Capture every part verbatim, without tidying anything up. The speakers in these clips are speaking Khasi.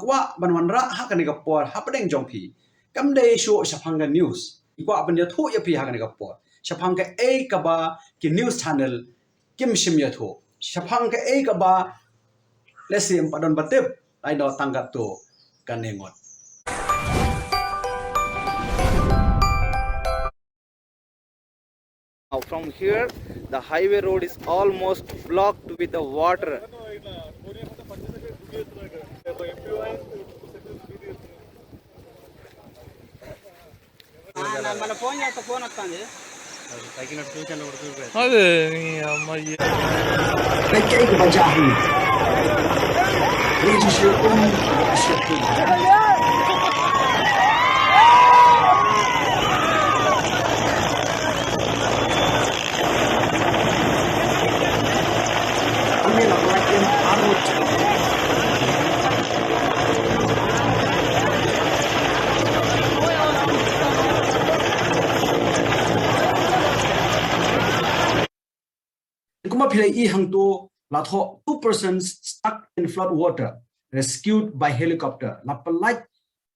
Kwah ban wanrah ha kane ka por hapdeng jong phi. Kam dei shuh shaphang ka news. Kwah ban ïathuh ïa phi ha kane ka por shaphang kaei kaba ki news channel kim shym ïathuh. Shaphang kaei kaba lehse ym pat don ba tip. Ai no tang katto kane ngut. Now from here, the highway road is almost blocked with the water. Kumba phi la ïohi hangto, la thoh two persons stuck in flood water, rescued by helicopter. La pyllait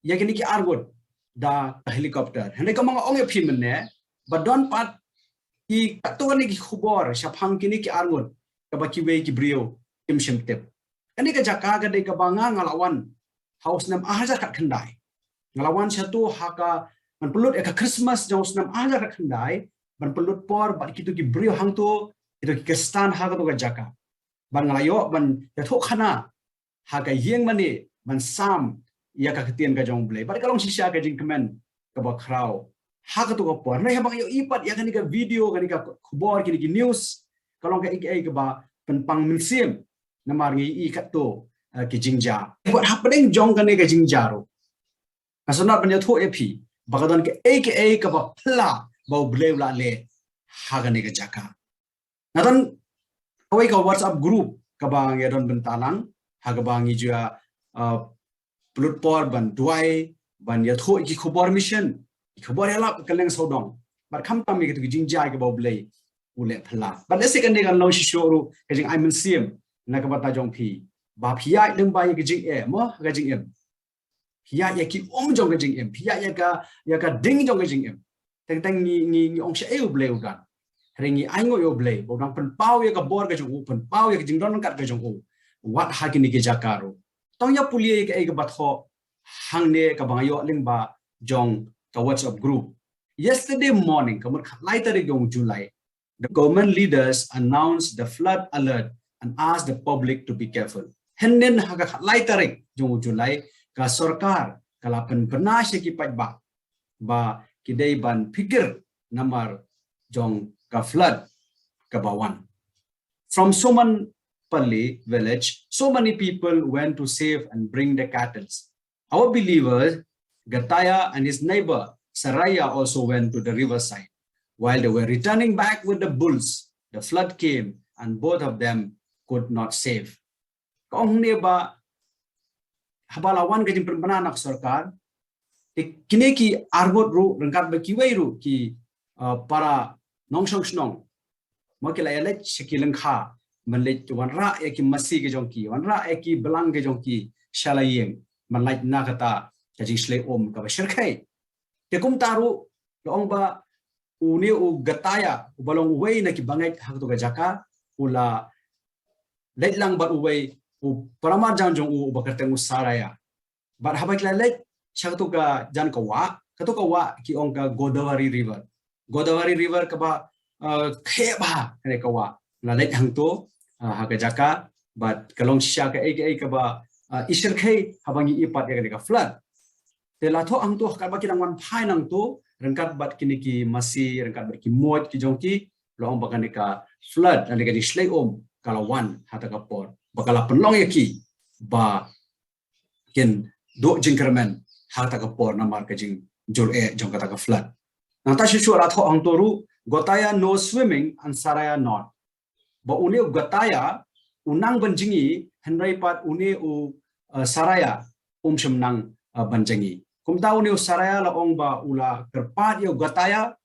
ïa kine ki arngut da helicopter. Hynrei kumba nga ong ïa phi mynne, ba don pat ki katto katne ki khubor shaphang kine ki arngut kaba kiwei ki briew kim shym tip. Kane ka jaka ka dei kaba nga nga la wan ha u snem arhajar khatkhyndai. Nga la wan shato ha ka, ban pynlut ïa ka Christmas jong u snem arhajar khatkhyndai, ban pynlut por bad kito ki briew hangto, kito ki Khristan ha kato ka jaka. Ban nga la ïoh ban ïathuh khana ha ka ïing mane, ban sam ïa ka ktien ka jong U Blei. Bad ka long shisha ka jingkmen kaba khraw ha kato ka por. Hynrei haba nga ïohi pat ïa kane ka video, kane ka khubor, kine ki news, ka long kaei kaei kaba pynpang mynsiem. Namar ngi ïohi katto, eh, ki jingjia. Bad hapdeng jong kane ka jingjia ruh, nga sngewtynnat ban ïathuh ïa phi ba ka don kaei kaei kaba phylla ba U Blei u la leh ha kane ka jaka. Nga don kawei ka WhatsApp group kaba ngi don bynta lang, ha kaba ngi ju ïa, uh, pynlut por ban duwai, ban ïathuh ïa ki khubor mission, ki khubor ïalap kylleng sawdong. Bad khamtam ïa kito ki jingjia kaba U Blei u leh phylla. Bad lehse kane kan long shisha ruh ka jingai mynsiem na ka bynta jong phi, ba phi ïaid lyngba ïa ka jingeh, mo, ka jingim. Phi ïaid ïa ki um jong ka jingim, phi ïaid ïa ka, ïa ka ding jong ka jingim. Teng teng ngi, ngi, ngi ong shaei U Blei u don. Hynrei ngi ainguh ïa U Blei ba u dang pynpaw ïa ka bor ka jong u, pynpaw ïa ka jingdon ryngkat ka jong u, wat ha kine ki jaka ruh. To ngin ïa pule ïa kaei kaba thoh hangne kaba nga ïoh lyngba jong ka WhatsApp group. Yesterday morning, ka mut khatlai tarik jong u July, the government leaders announced the flood alert and asked the public to be careful. Hynnin ha ka khatlai tarik jong u July, ka sorkar ka la pynbna sha ki paidbah ba ki dei ban phikir namar jong ka flood kaba wan. From Somanpalli village, so many people went to save and bring the cattles. Our believer, Gataya, and his neighbor, Saraya, also went to the riverside. While they were returning back with the bulls, the flood came and both of them could not save. Ka ong hangne ba haba la wan ka jingpynbna na ka sorkar, te kine ki arngut ruh ryngkat bad kiwei ruh ki, uh, para nongshong shnong, mo, ki la ïaleit sha ki lyngkha ban leit wanrah ïa ki masi ki jong ki, wanrah ïa ki blang ki jong ki sha la ïing, ban lait na kata ka jingshlei um kaba shyrkhei. Te kumta ruh la ong ba une u Gataya uba long uwei na ki bangeit ha kato ka jaka, u la leit lang bad uwei u paramarjan jong u uba kyrteng u Saraya. Bad haba ki la leit sha kato ka jan ka wah, kato ka wah ki ong ka Godavari River. Godavari River kaba, uh, kheh bha kane ka wah. La leit hangto, uh, ha ka jaka, bad ka long shisha kaei kaei kaba, uh, i shyrkhei haba ngi ïohi pat ïa kane ka flood. Te la thoh hangto, ha kaba ki dang wan phai nangto ryngkat bad kine ki masi, ryngkat bad ki mot ki jong ki, la ong ba kane ka flood, kane ka jingshlei um ka la wan ha kata ka por, ba ka la pynlong ïa ki ba kin duh jingkyrmen ha kata ka por namar ka jingjur eh jong kata ka flood. Nangta shuh shuh la thoh hangto ruh, Gotaya knows swimming and Saraya not. Ba une u Gotaya u nang ban jngi, hynrei pat une u, uh, Saraya um shym nang, uh, ban jngi. Kumta une u Saraya la ong ba u la kyrpad ïa u Gotaya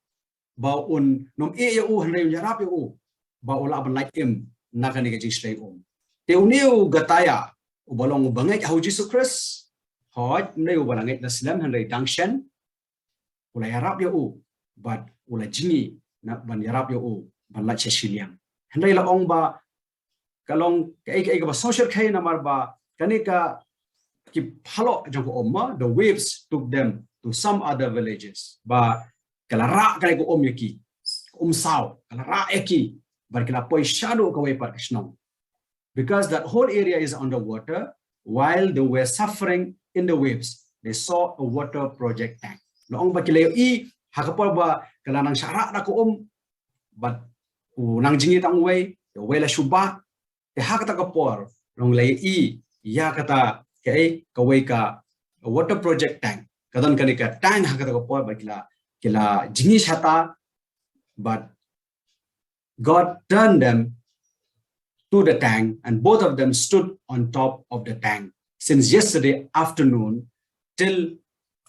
ba un nym ïeh ïa u, hynrei un ïarap ïa u ba u lah ban lait im na kane ka jingshlei um. Te une u Gotaya uba long u bangeit ha u Jisu Khrist, Hooid, ym dei uba la ngeit la slem, hynrei dang shen u la ïarap ïa u, bad u la jngi na ban ïarap ïa u ban lait sha shiliang. Hynrei la ong ba ka long kaei kaei kaba sngewsih kaei, namar ba kane ka, ki phalok jong ka um, the waves took them to some other villages. Ba ka la rah kane ka um ïa ki, ka um saw, ka la rah ïa ki, bad ki la poi shaduh kawei pat ka shnong. Because that whole area is underwater, while they were suffering in the waves, they saw a water project tank. La ong ba ki la ïohi ha ka por ba ka la nang shah rah da ka um, bad u nang jngi tang uwei, uwei la shu bah. Te ha kata ka por la ong la ïohi ïa kata kaei, kawei ka water project tank. Ka don kane ka tank ha kata ka por, bad ki la, ki la jngi shata, but God turned them to the tank, and both of them stood on top of the tank since yesterday afternoon till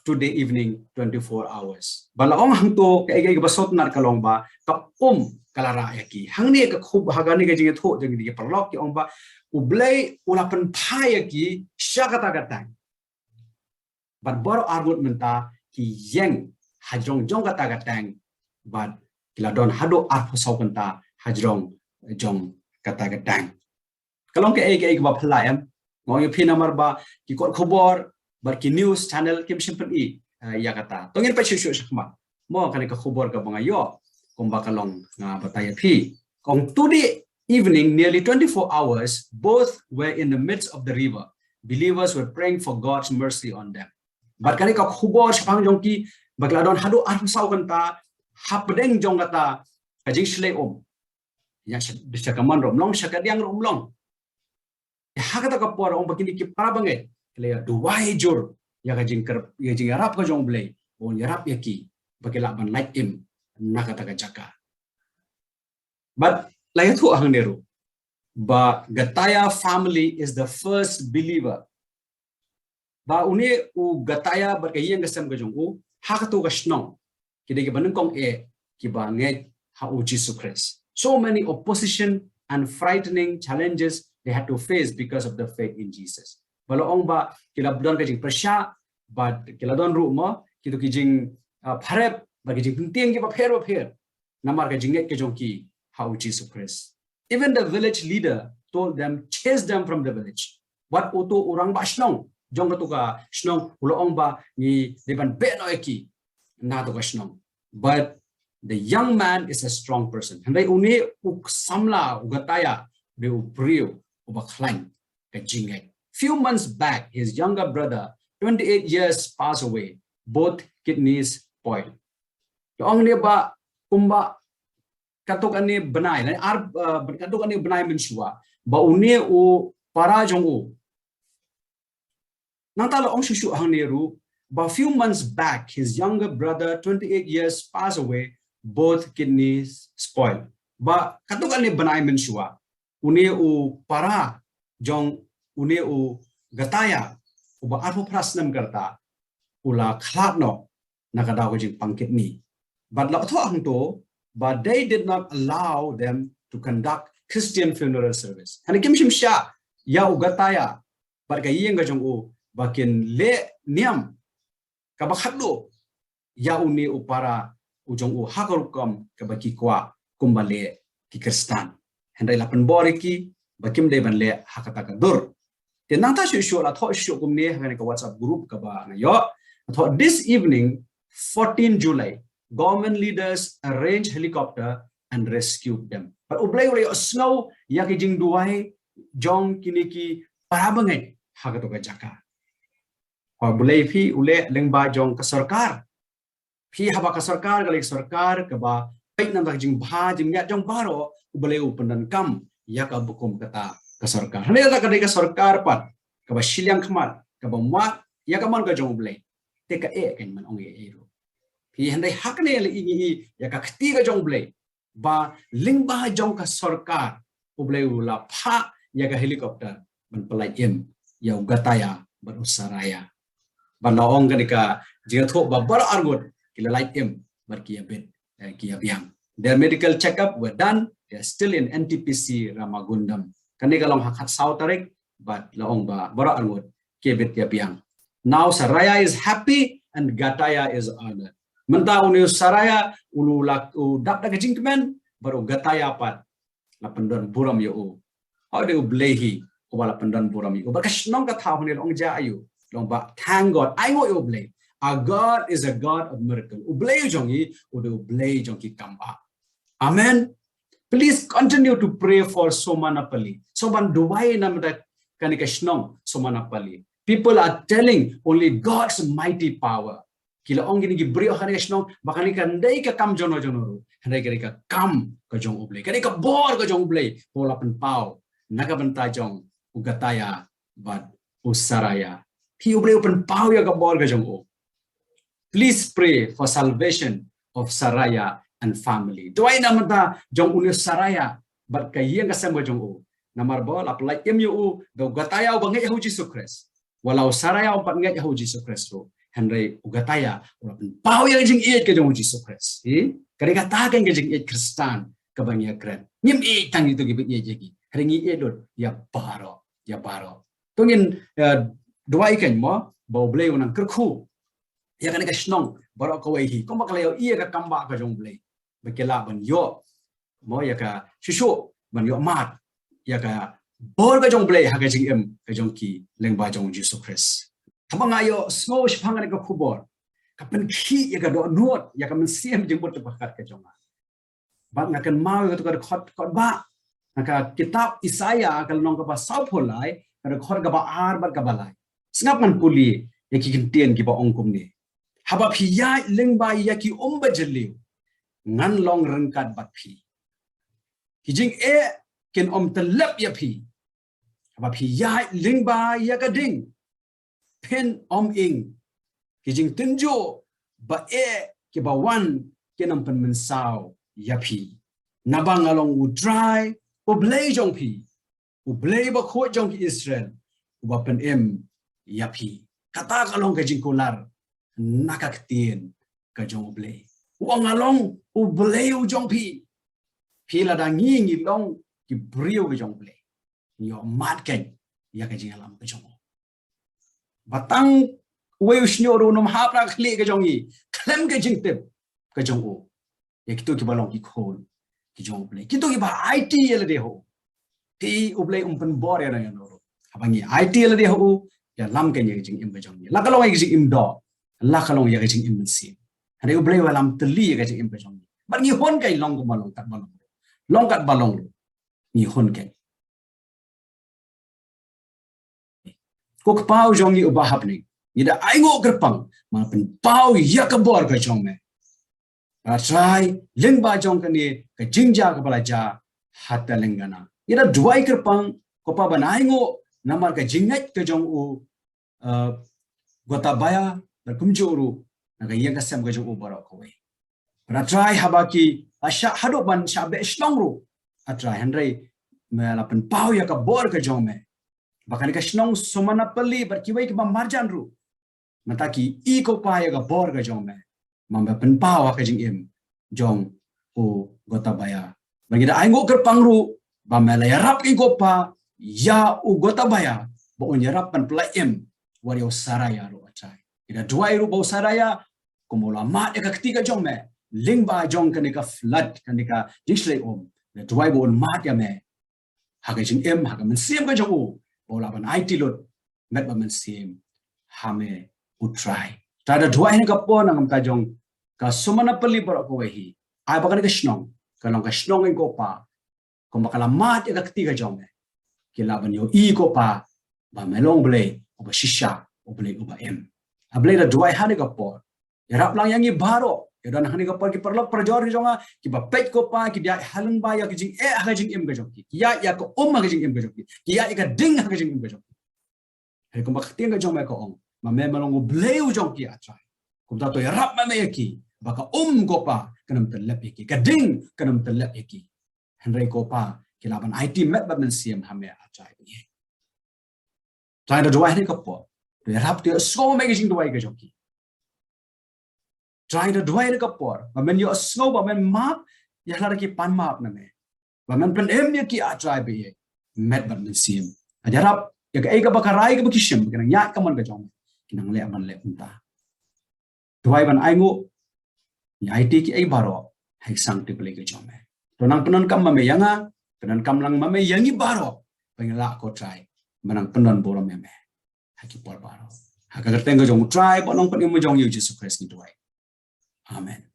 today evening, twenty-four hours. Ba la ong hangto kaei kaei kaba sngewtynnat ka long ba ka um ka la rah ïa ki. Hangne ka khub, ha kane ka jingïathuh jong ki paralok ki ong ba U Blei u la pynphai ïa ki sha kata ka tank. Bad baroh arngut mynta ki ïeng hajrong jong kata ka tank, bad ki la don haduh arphew saw kynta hajrong jong kata ka tank. Ka long kaei kaei kaba phylla, em? Nga ong ïa phi namar ba ki kot khubor bad ki news channel kim shym pyni, eh, ïa kata. To ngin peit shuh shuh shakhmat. Mo kane ka khubor kaba nga ïoh, kumba ka long nga batai ïa phi. Ka ong, today evening, nearly twenty-four hours, both were in the midst of the river. Believers were praying for God's mercy on them. Bad kane ka khubor shaphang jong ki ba ki la don haduh arphew saw kynta hapdeng jong kata ka jingshlei um. Ïa sha, sha kamon ruh ym long, sha kadiang ruh ym long. Te ha kata ka por ong ba kine ki para bangeit ki la ïa duwai jur ïa ka jingkyrp-, ïa ka jingïarap ka jong U Blei, ba un ïarap ïa ki ba ki lah ban lait im na kata ka jaka. Bad la ïathuh hangne ruh ba Gataya family is the first believer. Ba une u Gataya bad ka ïing ka sem ka jong u, ha kato ka shnong, ki dei kiba nyngkong eh kiba ngeit ha U Jisu Khrist. So many opposition and frightening challenges they had to face because of the faith in Jesus. Ba la ong ba ki la don ka jingpyrshah, bad ki la don ruh mo kito ki jing, ah, pharep bad ki jingpyntieng kiba pher ba pher namar ka jingngeit ka jong ki ha U Jisu Khrist. Even the village leader told them, "Chase them from the village." Bad uto u rangbah shnong jong kato ka shnong u la ong ba ngi dei ban beh noh ïa ki na kato ka shnong. But the young man is a strong person. Hynrei une u samla, u Gataya, u dei u briew uba khlaiñ ka jingngeit. Few months back, his younger brother, twenty-eight years, passed away, both kidneys spoiled. La ong ne ba kumba katto katne bnai, lane ar, uh, katto katne bnai mynshuwa, ba une u para jong u. Nangta la ong shuh shuh hangne ruh ba few months back, his younger brother, twenty-eight years, passed away, both kidneys spoiled. Ba katto katne bnai mynshuwa, une u para jong une u Gataya uba arphew phra snem ka rta, u la khlad noh na ka daw ka jingpang kidney. Bad la thoh hangto ba they did not allow them to conduct Christian funeral service. Hynrei kim shym shah ïa u Gataya bad ka ïing ka jong u ba kin leh niam kaba khatduh ïa une u para u jong u ha ka rukom kaba ki kwah kumba leh ki Khristan. Hynrei la pynbor ïa ki ba kim dei ban leh ha kata ka dur. Te nangta shuh shuh la thoh shuh kumne ha kane ka WhatsApp group kaba nga ïoh. La thoh, "This evening, fourteen July, government leaders arrange helicopter and rescue them." Bad U Blei u la ïohsngew ïa ki jingduwai jong kine ki para bangeit ha kato ka jaka. Haba U Blei phi u leh lyngba jong ka sorkar. Phi haba ka sorkar, ka lei ka sorkar kaba peit na ka jingbha jingmiat jong baroh, U Blei u pyndonkam ïa kaba kum kata ka sorkar. Hynrei lada ka dei ka sorkar pat kaba shiliang khmat, kaba mad ïa ka mon ka jong U Blei, te kaei kan man ong ei ei ruh. Phi, hynrei ha kane la i ngi i ïa ka kti ka jong U Blei ba lyngba jong ka sorkar U Blei u la phah ïa ka helicopter ban pynlait im ïa u Gataya bad u Saraya. Bad la ong kane ka jingïathuh ba baroh arngut ki la lait im bad ki ïabit, eh, ki ïabiang. Their medical checkup were done. They are still in N T P C Ramagundam. Kane ka long ha khatsaw tarik bad la ong ba baroh arngut ki ïabit ïabiang. Now Sariah is happy and Gathaya is honored. Mynta une u Sariah u la, u dap da ka jingkmen, bad u Gathaya pat la pyndon burom ïa u. Haba dei U Blei hi uba la pyndon burom ïa u. Bad ka shnong ka thaw hangne long ja ïa u. Long ba thank God. Ai nguh ïa U Blei. Our God is a God of miracle. U Blei u jong ngi u dei U Blei jong ki kam bah. Amen. Please continue to pray for Somanapali. Sngewbha duwai namar kane ka shnong Somanapali. People are telling only God's mighty power. Ki la ong kine ki briew ha kane ka shnong ba kane kan dei ka kam jong no jong no ruh. Hynrei ka dei ka kam ka jong U Blei. Ka dei ka bor ka jong U Blei ba u la pynpaw na ka bynta jong u Gathaya bad u Sariah. Phi, U Blei u pynpaw ïa ka bor ka jong u. Please pray for salvation of Sariah and family. Duwai namar jong une u Sariah bad ka ïing ka sem ka jong u. Namar ba la pyllait im ïa u da u Gathaya uba ngeit ha u Jisu Khrist. Wat la u Sariah um pat ngeit ha u Jisu Khrist ruh, hynrei u Gathaya u la pynpaw ïa ka jingïeit ka jong u Jisu Khrist. Ka dei kata ka jingïeit Khristan kaba ngi ïa kren. Ngim ïeit tang ïa kito kiba ïeit ïa ki, hynrei ngi ïeit lut ïa baroh, ïa baroh. To ngin, eh, duwai kein mo ba U Blei un nang kyrkhu ïa kane ka shnong baroh kawei hi, kumba ka la ïohi ïa ka kam bah ka jong U Blei, ba ki lah ban ïoh mo ïa ka shuh shuh, ban ïoh mad ïa ka bor ka jong U Blei ha ka jingim ka jong ki lyngba jong u Jisu Khrist. Haba nga ïohsngew shaphang kane ka khubor, ka pynkhih ïa ka dohnud, ïa ka mynsiem jingmut jingpyrkhat ka jong nga. Bad nga kynmaw ïa kato ka dkhot, dkhot bah na ka kitab Isaïah ka lynnong kaba sawphew lai, ka dkhot kaba ar bad kaba lai. Sngap, ngan pule ïa ki kyntien kiba ong kumne: Haba phi ïaid lyngba ïa ki um bajylliew, ngan long ryngkat bad phi. Ki jingeh kin ym tyllep ïa phi. Haba phi ïaid lyngba ïa ka ding, phin ym ing. Ki jingtynjuh ba eh kiba wan kin ym pynmynsaw ïa phi. Naba nga long U Trai, U Blei jong phi, U Blei bakhuid jong ki Israel, uba pynim ïa phi. Kata ka long ka jingkular na ka ktien ka jong U Blei. U ong, nga long U Blei u jong phi. Phi lada ngi, ngi long ki briew ka jong U Blei, ngi ïoh mad kein ïa ka jingïalam ka jong u. Ba tang uwei u shñiuh ruh un ym hap na ka khlieh ka jong ngi khlem ka jingtip ka jong u. Ïa kito kiba long ki khun ki jong U Blei, kito kiba aiti ïa lade ha u. Te U Blei um pynbor ïa no ïa no ruh. Haba ngi aiti ïa lade ha u, ïalam kein ïa ka jingim ka jong ngi, la ka long ïa ka jingim doh, la ka long ïa ka jingim mynsiem. Hynrei U Blei u ïalam tylli ïa ka jingim ka jong ngi. Bad ngi hun kein, long kumba long, katba long ruh, long katba long ruh, ngi hun kein. Ko Kpa u jong ngi uba ha bneng, ngi da ainguh kyrpang ban pynpaw ïa ka bor ka jong me, A Trai, lyngba jong kane ka jingjia kaba la jia ha Telangana. Ngi da duwai kyrpang, ko Pa, ban ainguh namar ka jingngeit ka jong u, uh, Gotabaya bad kumjuh ruh na ka ïing ka sem ka jong u baroh kawei. Bad A Trai, haba ki la shah haduh ban shah beh shnong ruh, A Trai, hynrei me la pynpaw ïa ka bor ka jong me ba kane ka shnong Somanapali bad kiwei kiba marjan ruh, mynta ki i, ko Pa, ïa ka bor ka jong me, ba me pynpaw ha ka jingim jong u Gotabaya. Ba ngi da ainguh kyrpang ruh ba me la ïarap, ko Pa, ïa u Gotabaya ba un ïarap ban pynlait im wat ïa u Sariah ruh, A Trai. Ngi da duwai ruh ba u Sariah, kumba u la mad ïa ka kti ka jong me lyngba jong kane ka flood, kane ka jingshlei um, ngi da duwai ba un mad ïa me ha ka jingim, ha ka mynsiem ka jong u, ba u lah ban aiti lut met bad mynsiem ha me, U Trai. Trai, da duwai ha kane ka por na ka bynta jong ka Somanapali baroh kawei hi. Ai ba kane ka shnong kan long ka shnong, ko Pa, kumba ka la mad ïa ka kti ka jong me, ki lah ban ïohi, ko Pa, ba me long U Blei uba shisha, U Blei uba im. A Blei, da duwai ha kane ka por, ïarap lang ïa ngi baroh. Ïa don ha kane ka por ki paralok parajor ki jong nga kiba peit, ko Pa, ki ïaid ha lyngba ïa ka jingeh ha ka jingim ka jong ki, ki ïaid ïa ka um ha ka jingim ka jong ki, ki ïaid ïa ka ding ha ka jingim ka jong ki. Hynrei kumba ka ktien ka jong me ka ong, ba me, me long U Blei u jong ki, A Trai. Kumta to ïarap ma me ïa ki ba ka um, ko Pa, kan ym tyllep ïa ki, ka ding kan ym tyllep ïa ki. Hynrei, ko Pa, ki lah ban aiti met bad mynsiem ha me, A Trai. Trai, da duwai ha kane ka por, to ïarap, to ïohsngew ma me ka jingduwai ka jong ki. Trai, da duwai ha kane ka por ba men ïohsngew, ba men map ïa la ki pan map na me, ba men pynim ïa ki, A Trai, ba ïeit met bad mynsiem. Ïarap ïa kaei kaba ka rai kaba ki shim, ka nang ïaid ka mon ka jong me. nang leh ban leh kumta. Duwai ban ai nguh, ngi aiti kiei baroh ha ki sangti blei ki jong me. To nang pyndonkam ma me ïa nga, pyndonkam lang ma me ïa ngi baroh, ba ngi lah ko Trai ban nang pyndon burom ïa me ha ki por baroh. Ha ka kyrteng ka jong u Trai bad Nongpynim jong ngi u Jisu Khrist ngi duwai. Amen.